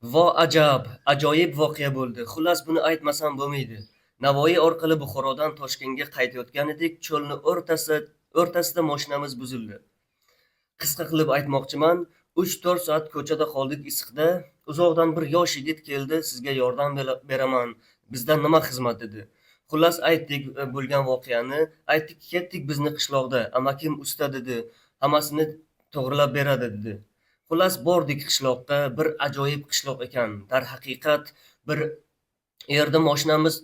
Vo ajab, ajoyib voqea bo'ldi. Xullas, buni aytmasam bo'lmaydi. Navoiy orqali Buxorodan Toshkentga qaytayotgan edik. Cho'lni o'rtasida mashinamiz buzildi. Qisqa qilib aytmoqchiman, 3-4 soat ko'chada qoldik issiqda. Uzoqdan bir yosh yigit keldi, sizga yordam beraman. Bizdan nima xizmat dedi. Xullas aytdik bo'lgan voqeani. Aytdik, ketdik bizni qishloqda. Amakim usta dedi. Hammasini to'g'rilab beradi dedi. Xullas bordik qishloqqa, bir ajoyib qishloq ekan. Darhaqiqat bir yerda mashinamiz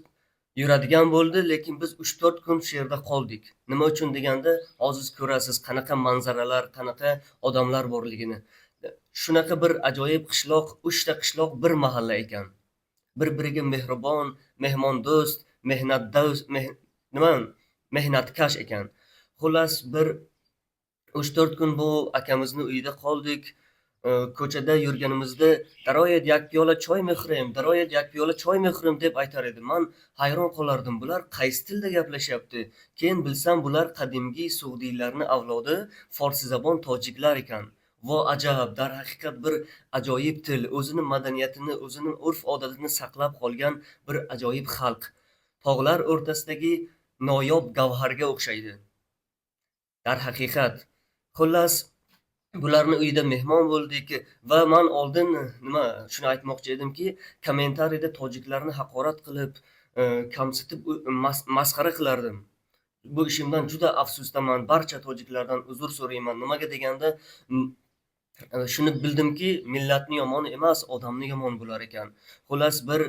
yuradigan bo'ldi, lekin biz 3-4 kun shu yerda qoldik. Nima uchun deganda, hozir ko'rasiz qanaqa manzaralar, qanaqa odamlar borligini. Shunaqa bir ajoyib qishloq, 3 ta qishloq bir mahalla ekan. Bir-biriga mehribon, mehmondo'st, mehnatdo'st, nima? Mehnatkash ekan. Xullas bir 3-4 kun bu akamizni uyida qoldik. Ko'chada yurganimizda "Daroyed як piyola choy mexrim, daroyed як piyola choy mexrim" deb aytar edi. Man hayron qolardim. Bular qaysi tilda gaplashyapti? Keyin bilsam, bular qadimgi Sug'diylarni avlodi, forsizabon tojiklar ekan. Vo ajab, darhaqiqat bir ajoyib til, o'zini madaniyatini, o'zini urf-odatini saqlab qolgan bir ajoyib xalq. Tog'lar o'rtasidagi noyob gavharga o'xshaydi. Darhaqiqat. Xullas, bularni uyida mehmon bo'ldik va man oldin nima shuni aytmoqchi edimki, kommentariyda tojiklarni haqorat qilib, kamsitib, masxara qilardim. Bu ishimdan juda afsusdaman. Barcha tojiklardan uzr so'rayman. Nimaga deganda, shuni bildimki, millatni yomon emas, odamni yomon bo'lar ekan. Xullas bir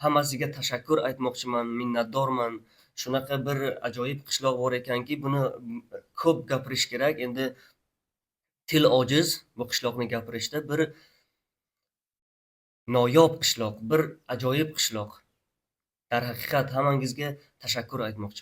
hammasiga tashakkur aytmoqchiman, minnatdorman. Shunaqa bir ajoyib qishloq bor ekanki, buni ko'p gapirish kerak. Endi til ojiz bu qishloqni gapirishda. Bir noyob qishloq, bir ajoyib qishloq. Darhaqiqat hammangizga tashakkur aytmoqchiman.